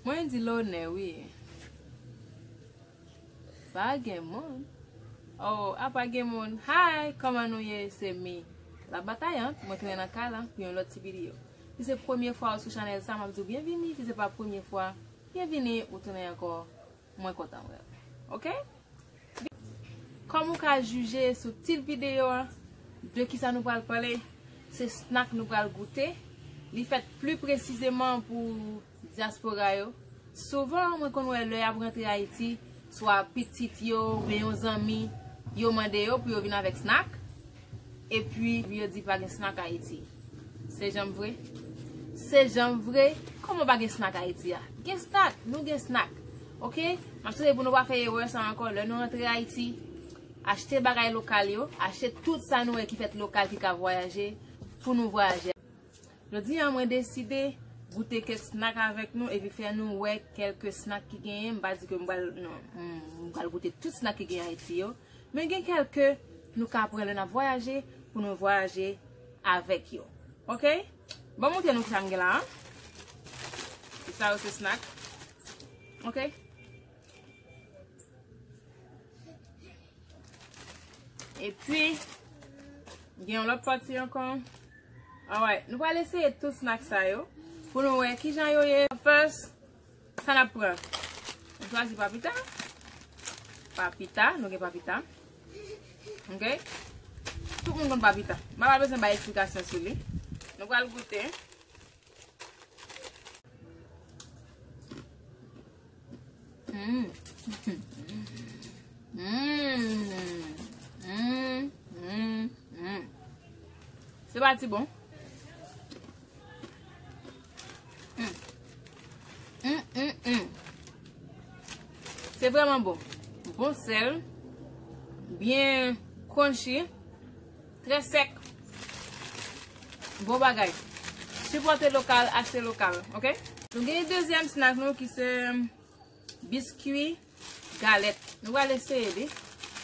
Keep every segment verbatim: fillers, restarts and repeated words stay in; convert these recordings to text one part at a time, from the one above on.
Mwen di lonè, wi. Pa gen moun. Oh, apa gen moun. Hi, kòman nou ye? Se mi, la batayant, mwen tounen nan kay la pou yon lòt ti videyo. Si se premye fwa ou sou chanèl sa, m ap di w byenvini. Si se pa premye fwa, byenvini, ou tounen ankò. Mwen kontan wè w. Oke? Kòm ou ka jije sou tit videyo a, de kisa nou pral pale? Se snack nou pral goute. Li fèt pli presizeman pou dyaspora yo. Souvan, mwen konn wè lè y ap rantre Ayiti, swa pitit yo oubyen yon zanmi, yo mande yo pou yo vin avèk snack. Epi, yo di pa gen snack Ayiti. Se janm vre? Se janm vre? Kòman pa gen snack Ayiti a? Gen snack, nou gen snack. Oke? M ap swete pou nou pa fè erè sa ankò. Lè nou rantre Ayiti, achte bagay lokal yo, achte tout sa nou wè ki fèt lokal, ki ka vwayaje, pou nou vwayaje. Jodi a, mwen deside goute kèk snack avèk nou epi fè nou wè kèlke snack ki genyen. M pa di ke m pral, non, m, m pral goute tout snack ki genyen Ayiti yo. Men gen kèlke nou ka pran lè n ap vwayaje pou nou vwayaje avèk yo. Oke? Bon, montre nou kisa m gen la a. Sa yo se snack. Oke? Epi, gen yon lòt pati ankò. Alright, nou pral eseye tout snack sa yo pou nou wè kijan yo ye. First, sa n ap pran? Nou chwazi papita. Papita, nou gen papita. Oke? Tout moun konn papita. M pa pral bezwen bay eksplikasyon sou li. Nou pral goute. Mm. Mm. Mm. Mm. Mm. Se pa ti bon. Mm. Mm, mm, mm. Se vrèman bon. Bon sèl. Byen crunchy. Trè sèk. Bon bagay. Sipòte lokal, achte lokal, oke? Nou gen dezyèm snack nou ki se biskwi galèt. Nou pral eseye li.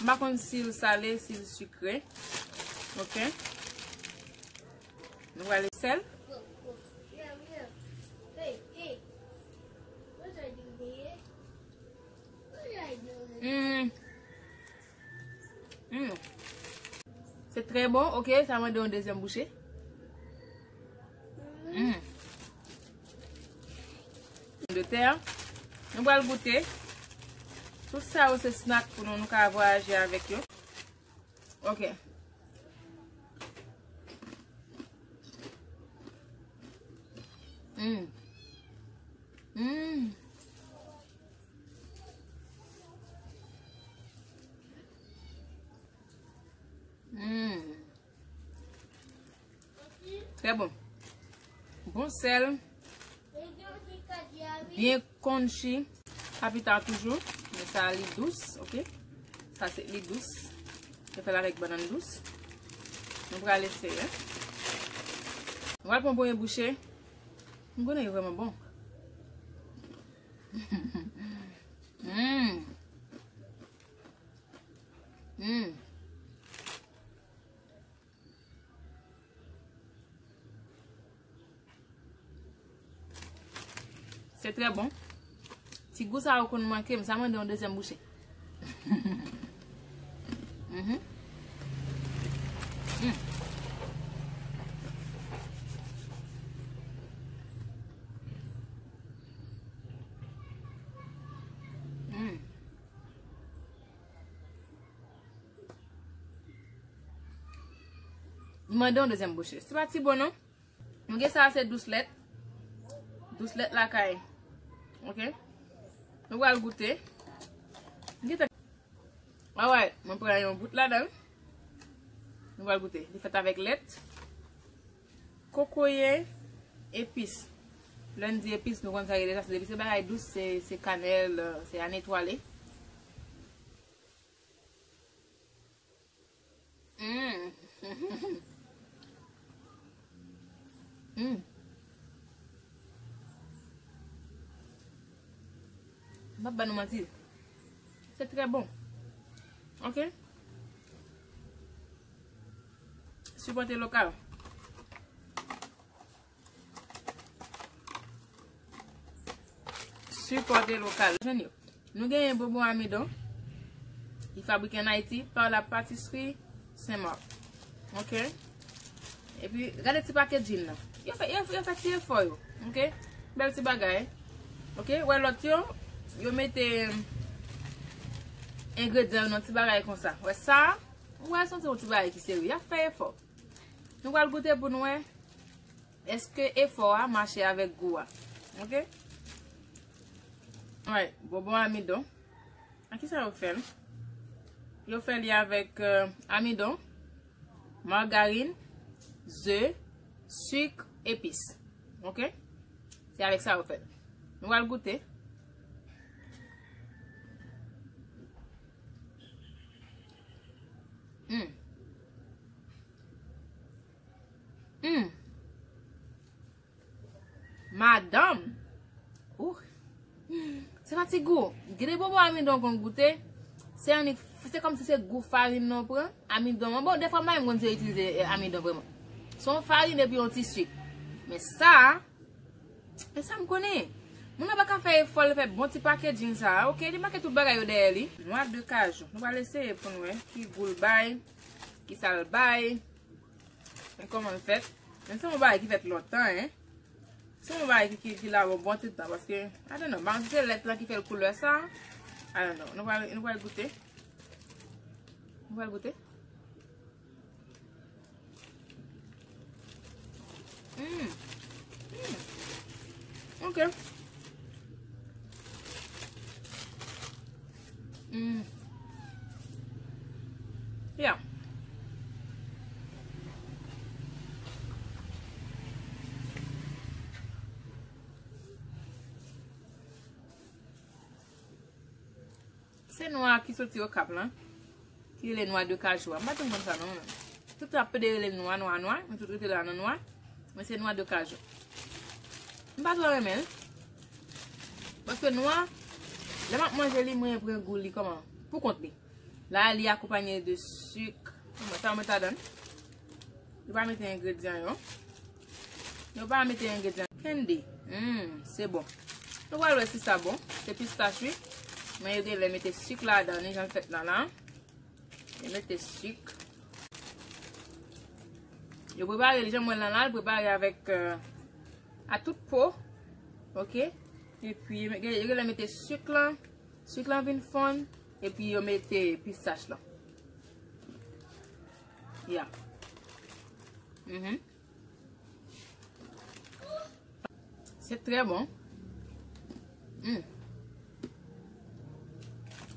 M pa konn si l sale, si l sikre. Oke. Nou pral sèl. Mm. Mm. Se trè bon, oke, sa mande yon dezyèm bouche. Mm. De tè, nou pral goute. Tout sa yo se snack pou nou, nou ka vwayaje avèk yo. Oke. Mm. Mm. Mm. Trè bon. Bon sèl. Byen crunchy. Papita toujou. Men sa li dous, oke? Sa se li dous. Yo fè l avèk bannann dous. Nou pral eseye. Nou pral pran premye bouche. M konnen li vrèman bon. Mm. Mm. Se trè bon. Ti gou sa yo konn manke m, sa mande yon dezyèm bouche. Mhm. Mm. Mm. Mande yon dezyèm bouche. Se pa ti bon, non? Nou gen sa, se dous lèt. Dous lèt lakay. Oke? Nou pral goute. Gite. Alright, mwen pran yon bout ladan. Nou pral goute. Li fèt avèk lèt. Kokoye, epis. Lè n di epis, nou konn sa ye deja. Se depi se bagay dous, se, se kanèl, se anetwale. Mm. Mm. M p ap ba nou manti. Se trè bon. Oke? Sipòte lokal. Sipòte lokal. Jwenn yo. Nou genyen bonbon amidon ki fabrike an Ayiti pa la Patisserie Saint Marc. Ok? Epi, gade ti packaging nan. Yo fè, yo, yo fè ti efò yo. Ok? Bèl ti bagay. Ok? Wè lòt yo, yo mete engredyan yo nan ti bagay konsa. Wè sa? Ou wè se yon ti bagay ki serye. Y ap fè efò. Nou pral goute pou nou wè èske efò a mache avèk gou a. Ok? Alright, bonbon amidon. A ki sa yo fè l? Yo fè li avèk, euh, amidon, margarin, ze, sik, epis. Ok? Se avèk sa yo fè l. Nou pral goute. Hmm. Hmm. Madanm. Ouh. Se pa ti gou. Gen de bonbon amidon konn goute. Se annik, se kòmsi se gou farin nan pran. Amidon an. Bon, defwa m pa menm konn se itilize, eh, amidon vrèman. Se yon farin epi yon ti sik. Men sa, men sa m konnen. Moun nan pa ka fè efò l fè bon ti packaging sa. Ok, li make tout bagay yo dèyè li. Nwa de kajou. Nou pral eseye pou n wè ki gou l bay, ki sa l bay. Men kòman l fèt? Men se yon bagay ki fèt lontan, en. Se yon bagay ki, ki, ki la yon bon ti tan, paske, I don't know, m pa konn si se lèt lan ki fè l koulè sa. I don't know. Nou pral, nou pral goute. Nou pral goute. Mm. Mm. Ok. Mm. Yeah. Se nwa ki soti Okap lan, ki rele nwa de kajou a. M pa janm konn sa non, men. Tout ap pede rele l nwa, nwa, nwa, men tout rete la nan nwa. Men se nwa de kajou. M pa twò renmen l. Paske nwa, lè m ap manje li, mwen pran gou li kòman? Pou kont li. La, li akonpanye de sik. Kòman sa yo met ladan l? Yo pa mete engredyan yo. Yo pa mete engredyan. Candy. Hmm, se bon. Nou pral wè si sa bon. Se pistach, wi. Men yo genlè mete sik ladan li, jan l fèt lan la. Yo mete sik. Yo prepare li, jan m wè l lan la, l prepare avèk, euh, a tout po. Ok? Epi, yo genlè mete sik lan. Sik lan vin fonn. Epi, yo mete pistach lan. Ya. Mhm. Se trè bon. Mm.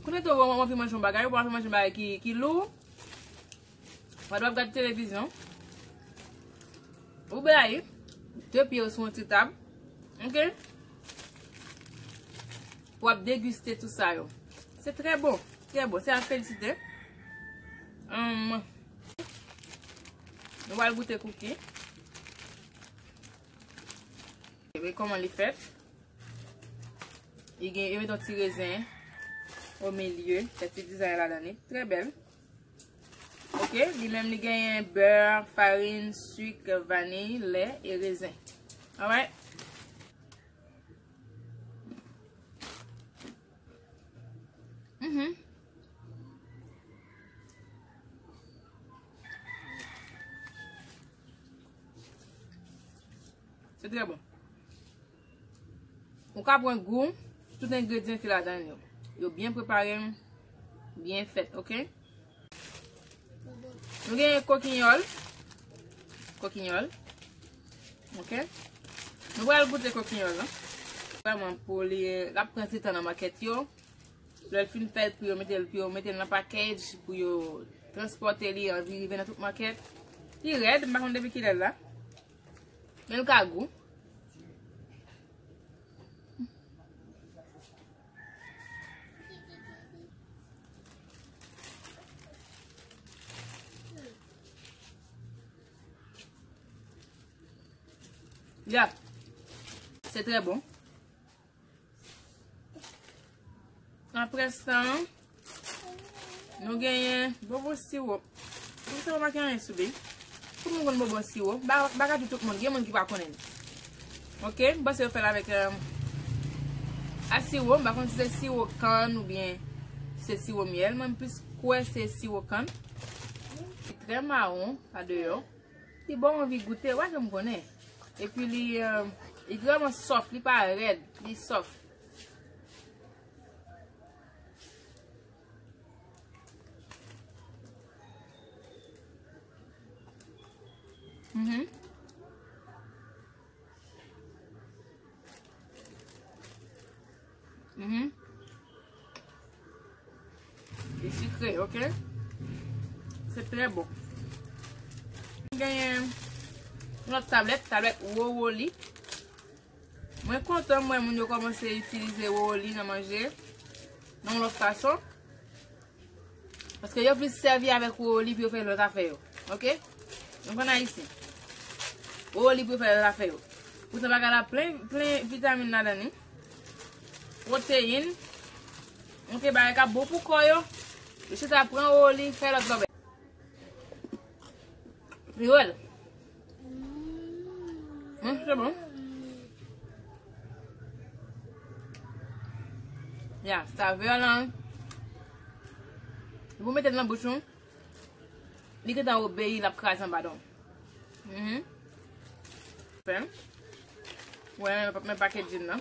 Kounye a tou, w anvi manje yon bagay, ou pa anvi manje yon bagay ki, ki lou. Pandan w ap gade televizyon, ou bay de pye w sou yon ti tab. Ok? W ap degiste tout sa yo. Se trè bon. Trè bon. Se a felisite. Hum, nou pral goute cookie. Men kòman li fèt. Li gen, yo met yon ti rezen o milye, fè ti dizay ladan li. Trè bèl. Ok, li menm li genyen bè, farin, sik, vaniy, lè e rezen. Alright. Mhm. Se trè bon. Ou ka pran gou tout engredyan ki ladan yo. Yo byen prepare, byen fèt, ok? Nou genyen kokinyòl. Kokinyòl. Ok? Nou pral goute kokinyòl lan. Vrèman, pou li, l ap pran ti tan nan makèt yo. Lè l fin fèt, pou yo mete l, pou yo mete l nan package, pou yo transpòte li, anvi rive nan tout makèt. Li rèd, m pa konn depi kilè l la. Men l ka gou. Ya. Se trè bon. Apre sa, nou genyen bonbon siwo. Bonbon siwo pa gen anyen sou li. Tout moun konn bonbon siwo. M pa ka di tout moun, gen moun ki pa konnen li. Ok, m panse yo fè l avèk, euh, A siwo, m pa konn si se siwo kann oubyen se siwo myèl. Mwen, m plis kwè se siwo kann. Li trè mawon, pa deyò. Li ba w anvi goute, w a janm konnen. Epi li, euh, li vrèman sòf, li pa rèd, li sòf. Mhm. Mhm. Li sikre, ok? Se trè bon. Mwen genyen yon lòt tablèt, tablèt Wowoli. Mwen kontan, mwen, moun yo kòmanse itilize Wowoli nan manje nan yon lòt fason. Paske yo plis sèvi avèk Wowoli pou yo fè lòt afè yo. Ok? Nou konn Ayisyen. Wowoli pou yo fè lòt afè yo. Poutan bagay la plen, plen vitamin ladan li. Pwoteyin. Ok, bagay k ap bon pou kò yo. Yo chita pran Wowoli, fè lòt lòbèy. Li rèl. Hum, se bon. Ya, savè lan. Ou mete l nan bouch ou. Li gentan obeyi, l ap kraze anba dan w. Mhm. Fè. Wè, men packaging nan.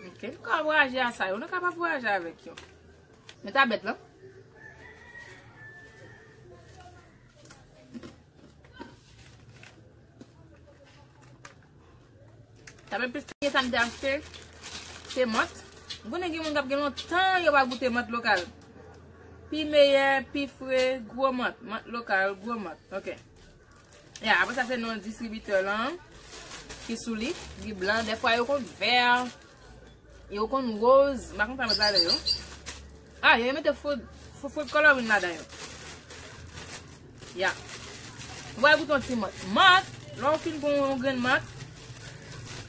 Ok, nou ka vwayaje a sa yo, nou kapab vwayaje avèk yo. Men tablèt lan. Tablèt plis premye sa m te achte, se mant. M konnen gen moun k ap gen lontan yo pa goute mant lokal. Pi meyè, pi fre, gwo mant. Mant lokal, gwo mant. Ok. Ya, apre sa, se non distribitè lan ki sou li. Li blan. Dèfwa, yo konn vè. Yo konn woz, m pa konn sa met ladan yo. Ah, yo mete food, food, food coloring ladan yo. Ya. Ou pral goute yon ti mant. Mant, lè w fin pran yon grenn mant,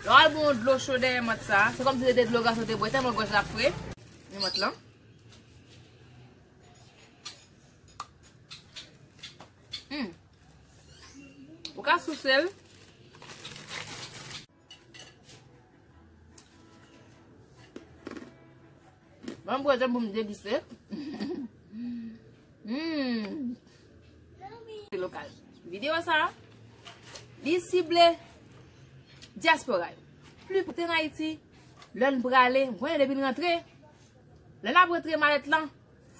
lè w al bwè yon dlo cho dèyè mant sa, se kòmsi se te dlo gason te bwè, tèlman gòj la fre. Yon mant lan. Hmm. Ou ka souse l. Ban m pran tan pou m degiste. Hmm. Lokal. Videyo sa, li sible dyaspora yo. Pli pote n Ayiti, lè n prale, m konnen depi n rantre, lè n ap rantre malèt lan,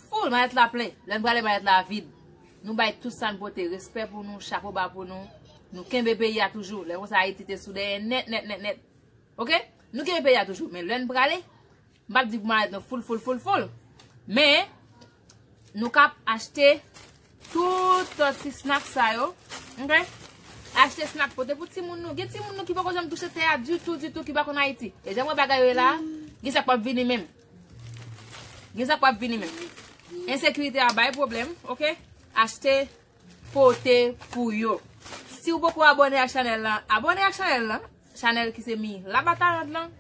full, malèt la plen. Lè n prale, malèt la vid. Nou bay tout sa n pote. Respè pou nou, chapo ba pou nou. Nou kenbe peyi a toujou. Lè konsa, Ayiti te sou dèyè nèt, nèt, nèt, nèt. Ok? Nou kenbe peyi a toujou. Men lè n prale, m p ap di pou malèt nou full, full, full, full. Men, nou k ap achte tout ti snack sa yo. Ok? Achte snack pote pou timoun nou. Gen timoun nou ki poko janm touche tè a ditou, ditou, ki pa konn Ayiti. E jan m wè bagay yo ye la, gen sa k p ap vini menm. Gen sa k p ap vini menm. Ensekirite a bay pwoblèm, ok? Achte, pote pou yo. Si w poko abòne ak chanèl lan, abòne ak chanèl lan. Chanèl ki se Mi Labatayant lan.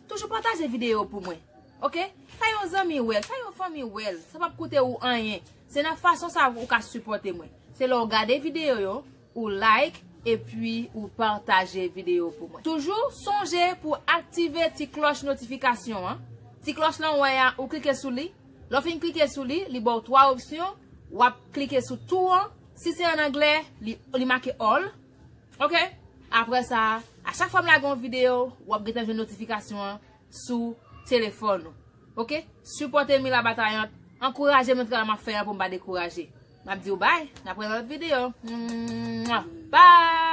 Toujou pataje videyo pou mwen. Ok? Fè yon zanmi wè l, fè yon fanmi wè l. Sa p ap koute ou anyen. Se nan fason sa ou ka sipòte mwen. Se lè w gade videyo yo, ou like, epi ou pataje videyo pou mwen. Toujou sonje pou aktive ti klòch notifikasyon an. Ti klòch lan w wè a, ou klike sou li. Lè w fin klike sou li, li ba w twa opsyon. W ap klike sou tou an. Si se ann anglè, li, li make all. Ok? Apre sa, a chak fwa m lage yon videyo, w ap gentan jwenn notifikasyon an sou telefòn ou. Ok? Sipòte Mi Labatayant, ankouraje m nan travay m ap fè an pou m pa dekouraje. M ap di w bye, n ap wè nan lòt videyo. Mwah! Bye!